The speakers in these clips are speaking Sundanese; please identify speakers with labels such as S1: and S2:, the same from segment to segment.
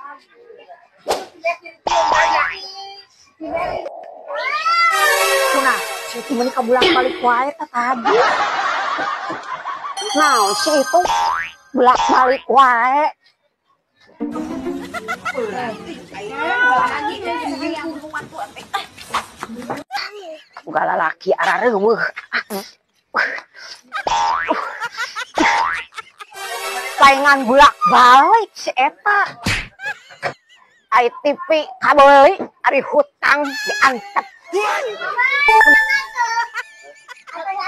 S1: Nah, si itu menikah bolak-balik wae tadi. Nah, si itu bolak-balik wae. Buka lalaki arah reueuh. Palingan bolak-balik si eta. Ai TV kabeuli ari hutang diangkat.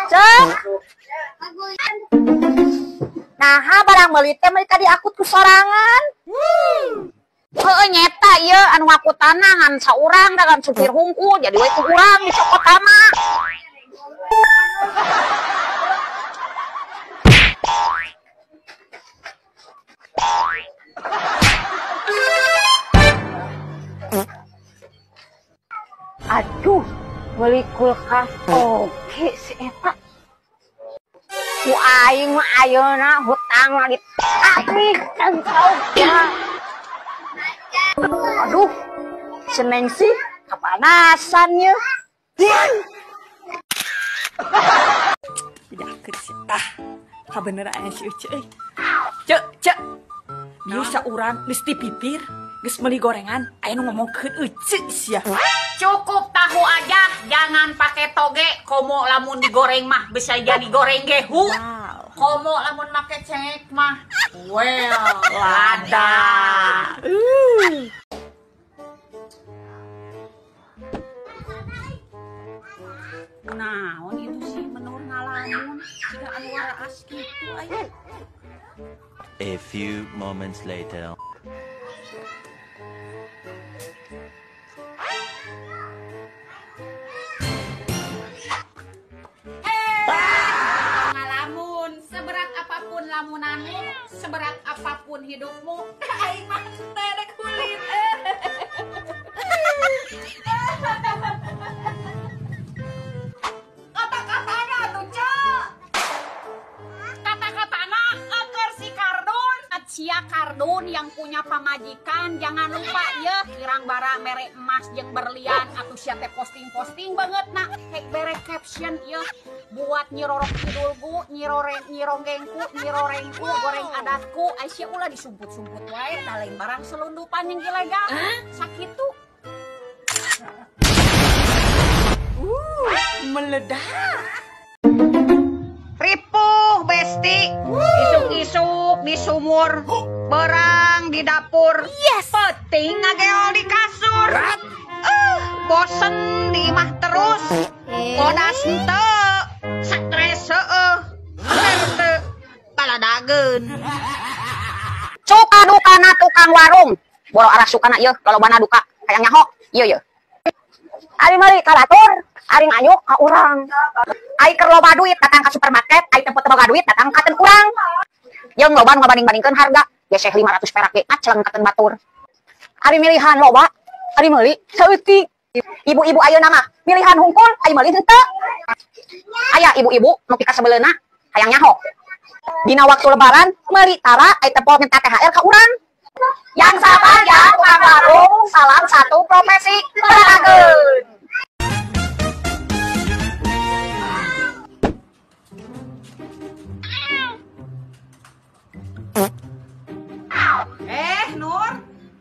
S1: Cek. Nah, barang meuli teh meuli ka diakut ku sorangan. Heueuh nyeta ieu anu ngakutana ngan saurang da kan supir hungkul jadi we ku urang dicokotana. Aduh, beli kulkas oke si eta. Ku aing mah ayeuna hutang lagi tapi ya. Aduh, seneng sih kepanasan ya.
S2: Yakin sih tah, kabeneran si Uce euy. Cek, cek. Biasa urang geus dipipir, geus meuli gorengan, aya nu ngomongkeun Uce sia.
S3: Cukup tahu aja, jangan pakai toge. Komo lamun digoreng mah bisa jadi goreng gehu.
S2: Wow.
S3: Komo lamun make cengek mah, well, lada. Naon itu sih menur ngalamun, siga anu waraas kitu aya.
S4: A few moments later.
S3: Ngalamun, seberat apapun lamunanmu, seberat apapun hidupmu, aing mah teu rek kulit. Kata-katana tuh, Cek. Kata-katana eukeur si Kardun, sia Kardun yang punya pamajikan, jangan lupa ya kirang bara mere emas jeung berlian atuh sia teh posting-posting banget nah, hek bere caption ya buat nyirorok kidulgu, nyiroreng nyironggengku, nyirorengku, goreng adatku, aisyah ulah disumput-sumput wae da lain barang selundupan yang ilegal. Sakitu.
S2: Meledak.
S3: Ripuh besti, isuk-isuk di sumur, berang di dapur,
S2: yes.
S3: Penting ngageol di kasur. Bosen di imah terus, bodas henteu, stres heueuh, henteu baladageun. Suka dukana tukang warung, boro arah sukana ieu, lolobana duka, hayang nyaho, ieu ieu.
S1: Ari meuli ka batur, ari nganyuk ka urang. Ai keur loba duit datang ka supermarket, ai tempat boga duit datang ka ten urang. Jeung loba nu ngabanding-bandingkeun harga, geseh 500 perak ge ngaceleng ka ten batur. Ari milihan loba, ari meuli saeutik. Ibu-ibu ayeuna mah milihan hungkul, ai meuli henteu. Aya ibu-ibu nu pikasebeleuna hayang nyaho. Dina waktu lebaran meuli tara ai tempo minta THR ka urang. Yang sabar ya tukang warung, salam satu profesi. Berageun.
S3: Nur,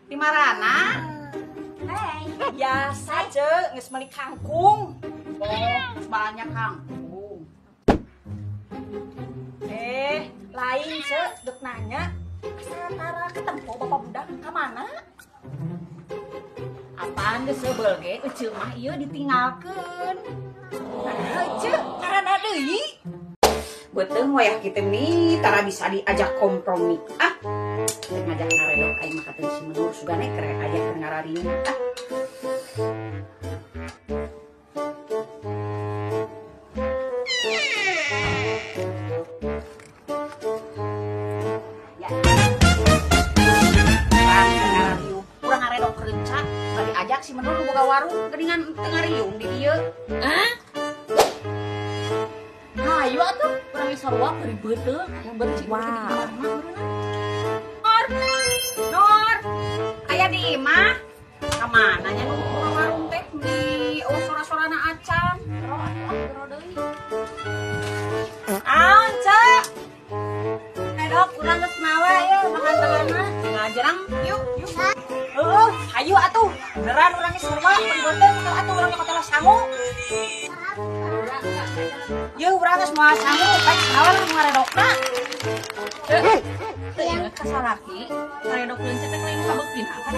S3: di marana?
S2: Hey, biasa cek, geus meuli kangkung.
S3: Oh, geus banyak kangkung.
S2: Lain cek, dek nanya. Asa tara ketempo bapak budak ka mana?
S3: Apaan geus sebel ge, eceu mah ieu ditinggalkeun.
S2: Nah, eceu karana deui.
S3: Beuteung wayah kitu nih, tara bisa diajak kompromi. Ah, teu ngajak ngaredok aing mah kateun si Menur sugane keur aya keur ngarariung. Ah. Ya. Urang ngaredok reunca, bari diajak si Menur boga warung geuningan teu ngariung di dieu. Hah? Hayu atuh, urang sarua bari beuteung, yang beuteung di imah mah. Nur, Nur, aya
S1: sarua beuteung kalau atuh urang nyokot heula sangu. Yeuh urang geus moal sangu, baik salah nu ngaredokna.
S3: Teu inget ka salaki, karedok leunca teh lain kabeukina kan?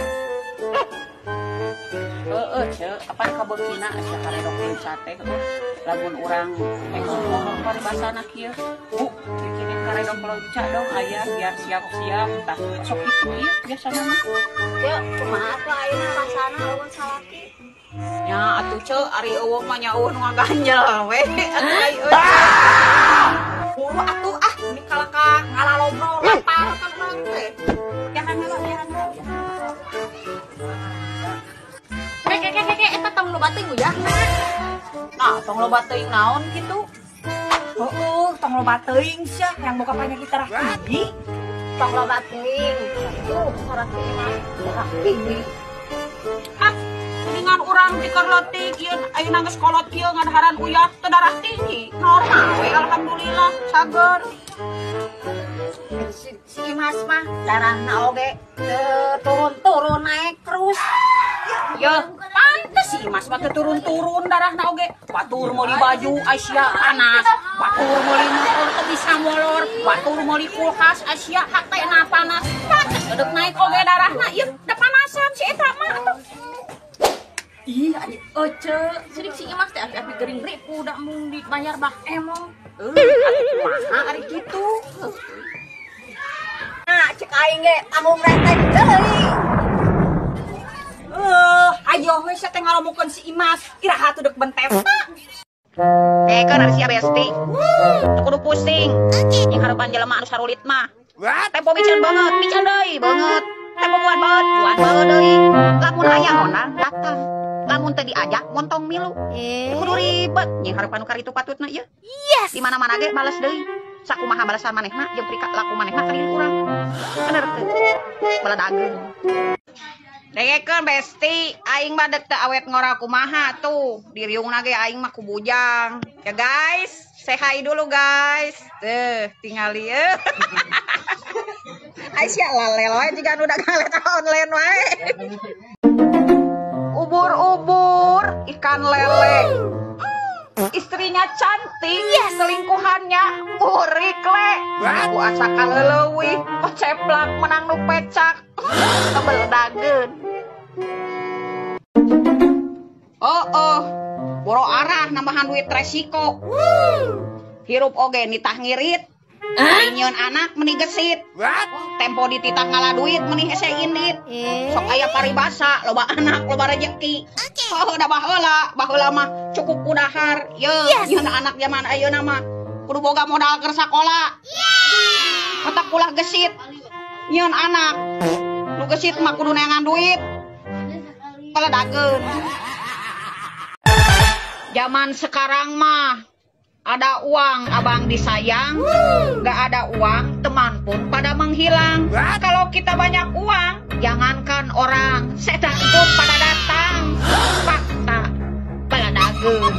S5: Heeh, Ceu, kapan kabeukina sia karedok leunca teh heuh. Lamun urang ngomong paribasana kieu, Bu, bikinin karedok leunca dong ayah biar siap-siap tah. Sok kitu ieu biasana mah.
S3: Ceu, kumaha atuh ayeuna rasana lamun salaki?
S5: Nya atuh Ceu, ari eueuh mah nya eueuh nu ngaganjel we. Atuh ai eueuh.
S1: Buru atuh ah, ini kalaka ngalalobro lapar kan urang teh.
S5: Jangan heula, jangan heula.
S3: Keke eta tong loba teuing ya.
S5: Nah, tong loba teuing naon kitu?
S2: Heeh, tong loba teuing sia yang boga penyakit darah tinggi.
S1: Tong loba teuing. Tuh, darah tinggi mah darah tinggi.
S3: Ah, mendingan urang tikar letik ieu ayeuna geus kolot kieu ngadaharan uyah teu darah tinggi. Normal we alhamdulillah, sager.
S1: Si Imas mah darahna oge teu turun-turun naik terus.
S3: Ya, pantes si Imas mah teu turun-turun darahna oge. Batur meuli baju Asia panas, batur meuli motor teu bisa molor, batur meuli kulkas Asia hatena panas. Pantes deuk naik oge darahna ieu da panasan si eta mah atuh.
S2: Ih, ari ece,
S3: Sidik si Imas teh api-api gering ripu da mung dibayar bah emong. Atuh kumaha ari kitu?
S1: Nah, cek aing ge tanggung renteng deui.
S2: Ayo we sia teh ngalomokeun si Imas, iraha atuh deuk bentesna.
S5: Keun ari sia besti. Teu kudu pusing. Jeung harepan jelema anu sarulit mah. Tempo miceun beungeut, miceun deui beungeut. Tempo buat beut, buat beut deui. Lamun aya ngondang datang. Lamun teu diajak montong milu. Teu kudu ribet jeung harepan nu karitu patutna ieu.
S1: Yes.
S5: Di mana-mana ge bales deui. Sakumaha balasan manehna jeung laku manehna ka diri urang. Bener teu? Baladageun. Dengekeun besti, aing mah deuk teu awet ngora kumaha tuh. Diriungna ge aing mah ku bujang. Ya guys, say hi dulu guys. Tuh, tingali ye. Aisyah lalel wae jiga nu dagang eta online wae. Ubur-ubur ikan lele. Istrinya cantik, yes. Selingkuhannya burik le. Ku asa kaleleuwih, koceplak menang nu pecak. Tebel dageun. Oh oh, boro arah nambahan duit resiko. Hirup oge nitah ngirit. Nyieun anak meni gesit. Tempo dititah ngala duit meni hese indit. Sok aya paribasa, loba anak, loba rejeki. Oh, da baheula, baheula mah cukup kudahar. Ye, nyieun anak zaman ayeuna mah kudu boga modal keur sakola. Otak ulah gesit. Nyieun anak nu gesit mah kudu neangan duit. Paledageun. Zaman sekarang mah ada uang abang disayang, gak ada uang teman pun pada menghilang. Kalau kita banyak uang, jangankan orang, setan pun pada datang. Fakta, paledageun.